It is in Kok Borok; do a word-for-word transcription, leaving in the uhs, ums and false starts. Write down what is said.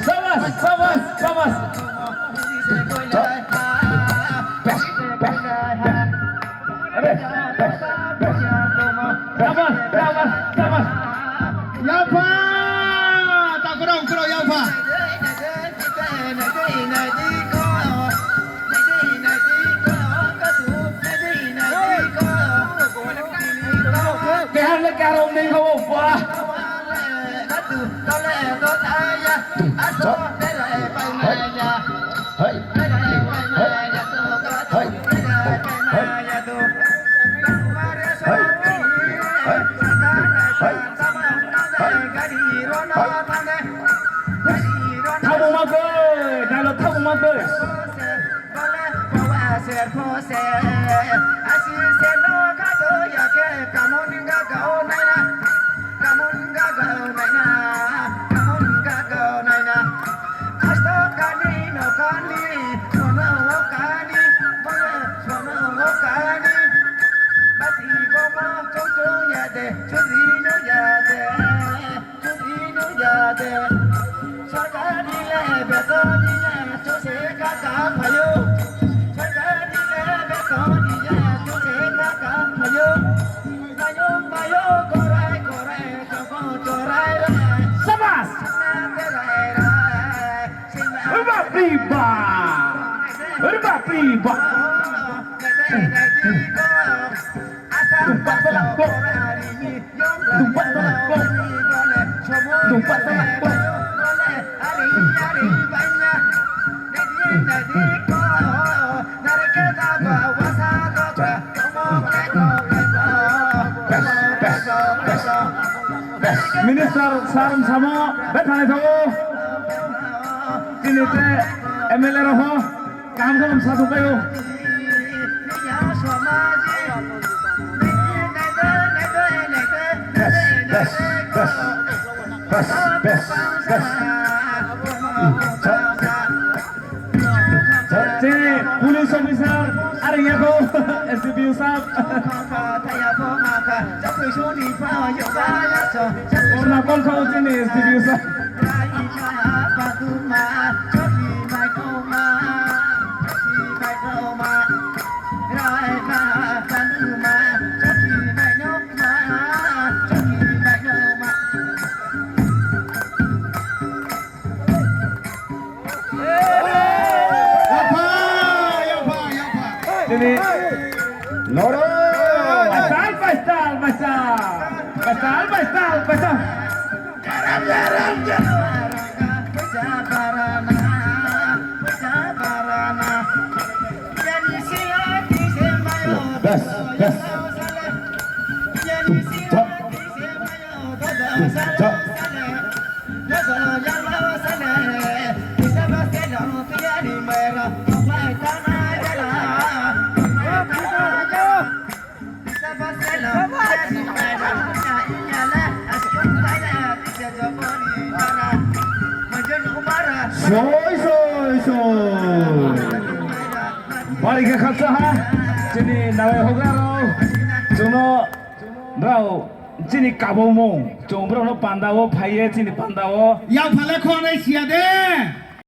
Sabas, sabas, sabas. Sabas, sabas, sabas. Yapha! Takurang, kurang, yapha. Kehar le kehar ong ding kho, wah. Hey. Hey. Hey. Hey. Hey. Hey. Hey. Hey. Tamo ma koi, dalo tamo ma koi. Chudri no yade, Chudri no yade, Sorkar ni le beton ni ya, chuse ka ka phayo. Sorkar ni le beton ni ya, chuse ka ka phayo. Mayo, mayo, korai, korai, soko, chorai, rai. Sabas! Sina, terai, rai. Sina, Bapri ba! Bapri ba! Tumpak tolak kok. Tumpak tolak kok. Tumpak tolak kok. Bes, bes, bes. Bes. Minister sir samo bethani thago. Chini te M L A rok ho. Kaham kaham sa thung kayo. Bes, bes, bes. Bes, bes, bes. Chini police officer, are yako, S D P O sir. Purna call kho chini S D P O sir. Yapha, yapha, yapha. Chini. Loro. Pasal, pasal, pasal. Pasal, pasal, pasal. Bes, bes. Jump. Jump. Soi, soi, soi. Bari khe khaksa ha. Chini nawai hokra rok. Chwngno brao chini kabomung. Chwng brao no panda o phaiye chini panda o. Yapha le khonai siya de.